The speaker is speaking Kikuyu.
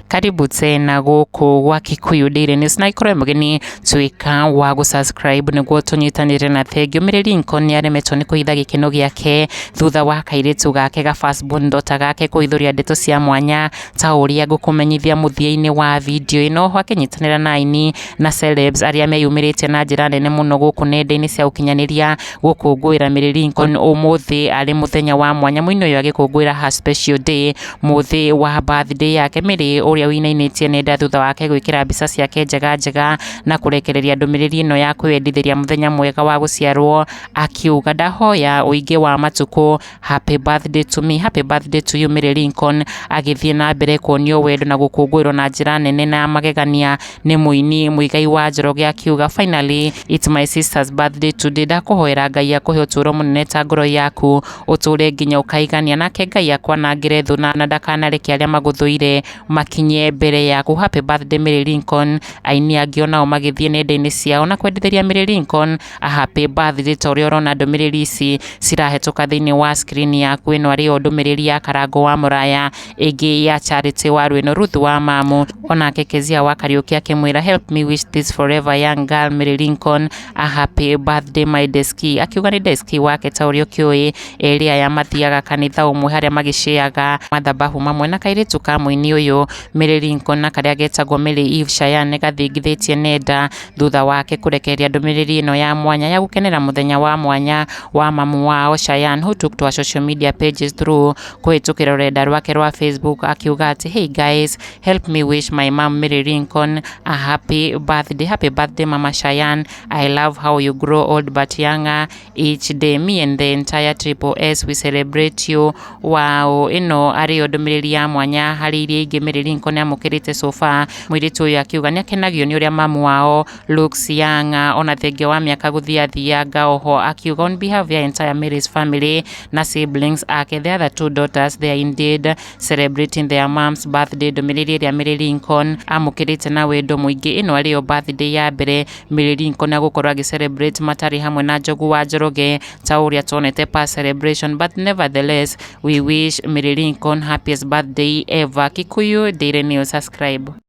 Karibu tena gũkũ gwa Kikuyu Daily News, na ikorwo mũgeni tuĩka wa gũ-subscribe nĩguo tũnyitanĩre. Na thengiũ, Mary Lincoln nĩ aremetwo nĩ kũhitha gĩkeno gĩake thutha wa kairĩtu gake ga first born daughter gake kũhithũria ndeto cia mwanya ta ũrĩa ngũkũmenyithia mũthia-inĩ wa video ĩno. Oho akĩnyitanĩra na aini na celebs arĩa meyumĩrĩtie na njĩra nene mũno gũkũ nenda-inĩ cia ũkinyanĩria gũkũngũĩra Mary Lincoln ũmũthĩ arĩ mũthenya wa mwanya, mũini ũyũ agĩkũngũĩra her special day, mũthĩ wa birthday yake. Mary ũrĩa ũinainĩtie nenda thutha wake gwĩkĩra mbica ciake njega njega na kũrekereria ndũmĩrĩri ĩno ya kwĩyendithĩria mũthenya mwega wa gũciarwo, akiuga, "Ndahoya ũingĩ wa matukũ, happy birthday to me." Happy birthday to you, Mary Lincoln. Agĩthiĩ na mbere kuonio wendo na gũkũngũĩrwo na njĩra nene na magegania nĩ mũini Muigai wa Njoroge, akiuga, "Finally, it's my sister's birthday today. Ndakũhoera Ngai akũhe ũtũũro mũnene ta ngoro yaku, ũtũũre nginya ũkaigania, nake Ngai akwanangĩre thũ na ndakanareke arĩa magũthũire makinye mbere yaku. Happy birthday, Mary Lincoln." Aini angĩ onao magĩthiĩ nenda-inĩ ciao na kwendithĩria Mary Lincoln a happy birthday, ta ũrĩa ũrona ndũmĩrĩri ici cirahĩtũka thĩinĩ wa screen yaku. Ĩno arĩ yo ndũmĩrĩri ya Karango wa Mũraya, ĩngĩ ya Charity wa Rwĩno, Ruth wa Mamu, onake Kezia wa Kariũki akĩmwĩra, "Help me wish this forever young girl Mary Lincoln a happy birthday, my deski." Akiuga nĩ deski wake, ta ũrĩa ũkĩũĩ erĩ aya mathiaga kanitha ũmwe harĩa magĩcĩaga mathabahu mamwe. Na kairĩtu ka mũini ũyũ Mary Lincoln na karĩa getagwo Mary Eve Cheyenne gathingithĩtie nenda thutha wake kũrekereria ndũmĩrĩri ĩno ya mwanya ya gũkenera mũthenya wa mwanya wa mamu wao Cheyenne, who took to her social media pages through kũhĩtũkĩra rũrenda rwake rwa Facebook, akiuga atĩ, "Hey guys, help me wish my mom Mary Lincoln a happy birthday. Happy birthday, Mama Cheyenne. I love how you grow old but younger each day. Me and the entire Triple S, we celebrate you." Wow, ĩno arĩ yo ndũmĩrĩri ya mwanya harĩ iria ingĩ Mary Lincoln amũkĩrĩte so far. Mũirĩtu ũyũ akiuga nĩ akenagio nĩ ũrĩa mamu wao looks young ona thengia wa mĩaka gũthiathianga. Oho akiuga on behalf ya entire Mary's family na siblings ake, the other two daughters, they are indeed celebrating their mom's birthday. Ndũmĩrĩri ĩrĩa Mary Lincoln amũkĩrĩte na wendo mũingĩ, ĩno arĩ yo birthday ya mbere Mary Lincoln agũkorwo agĩ celebrate matarĩ hamwe na Njogu wa Njoroge ta ũrĩa tuonete past celebration, but nevertheless we wish Mary Lincoln happiest birthday ever. Kikuyu Daily News, subscribe.